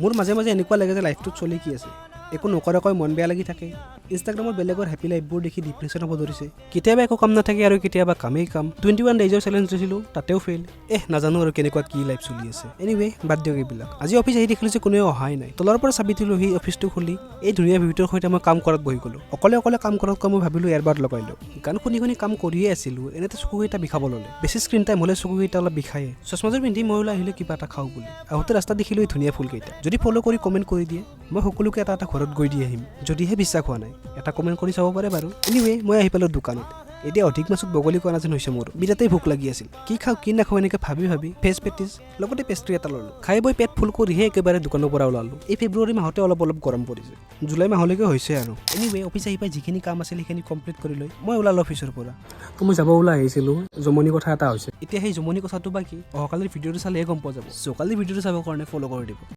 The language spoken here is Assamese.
মোৰ মাজে মাজে এনেকুৱা লাগে যে লাইফটোত চলি কি আছে। একো নকৰাকৈ মন বেয়া লাগি থাকে। ইনষ্টাগ্ৰামত বেলেগৰ হেপী লাইফবোৰ দেখি ডিপ্ৰেশ্যন হ'ব ধৰিছে। কেতিয়াবা একো কাম নাথাকে আৰু কেতিয়াবা কামেই কাম। 21 ডেইজৰ চেলেঞ্জ লৈছিলোঁ, তাতেও ফেইল। এহ, নাজানো আৰু কেনেকুৱা কি লাইফ চলি আছে। এনিৱে, বাদ দিয়ক এইবিলাক। আজি অফিচ আহি দেখিলোঁ যে কোনেও অহাই নাই। তলৰ পৰা চাবিটো লৈ অফিচটো খুলি এই ধুনীয়া ভিউটোৰ সৈতে মই কাম কৰাত বহি গ'লোঁ। অকলে অকলে কাম কৰাতকৈ মই ভাবিলোঁ এয়াৰবাড লগাই লওঁ। গান শুনি শুনি কাম কৰিয়ে আছিলোঁ, এনেতে চকুকেইটা বিষাব ল'লে। বেছি স্ক্ৰীণ টাইম হ'লে চকুকেইটা অলপ বিষায়ে। চশমাযোৰ পিন্ধি মই ওলাই আহিলোঁ কিবা এটা খাওঁ বুলি। আহোঁতে ৰাস্তাত দেখিলোঁ এই ধুনীয়া ফুলকেইটা। যদি ফ'ল' কৰি কমেণ্ট কৰি দিয়ে, মই সকলোকে এটা এটা ঘৰত গৈ দি আহিম। যদিহে বিশ্বাস হোৱা নাই, এটা কমেণ্ট কৰি চাব পাৰে বাৰু। এনিৱে, মই আহি পালোঁ দোকানত। এতিয়া অধিক মাছত বগলী কোৱা যেন হৈছে মোৰ। বিৰাটেই ভোক লাগি আছিল। কি খাওঁ, কি নাখাওঁ, এনেকৈ ভাবি ভাবি ভেজ পেটিছ লগতে পেষ্ট্ৰি এটা ল'লোঁ। খাই বৈ পেট ফুল কৰিহে একেবাৰে দোকানৰ পৰা ওলালোঁ। এই ফেব্ৰুৱাৰী মাহতে অলপ অলপ গৰম পৰিছে, জুলাই মাহলৈকে হৈছে আৰু। এনিৱে, অফিচ আহি পাই যিখিনি কাম আছিল সেইখিনি কমপ্লিট কৰি লৈ মই ওলালোঁ অফিচৰ পৰা। তো মই যাব ওলাই আহিছিলোঁ, জমনি কথা এটা হৈছে। এতিয়া সেই জমনি কথাটো বা কি, অহাকালিৰ ভিডিঅ'টো চালেহে গম পোৱা যাব। চ' কালিৰ ভিডিঅ'টো চাবৰ কাৰণে ফ'ল' কৰি দিব।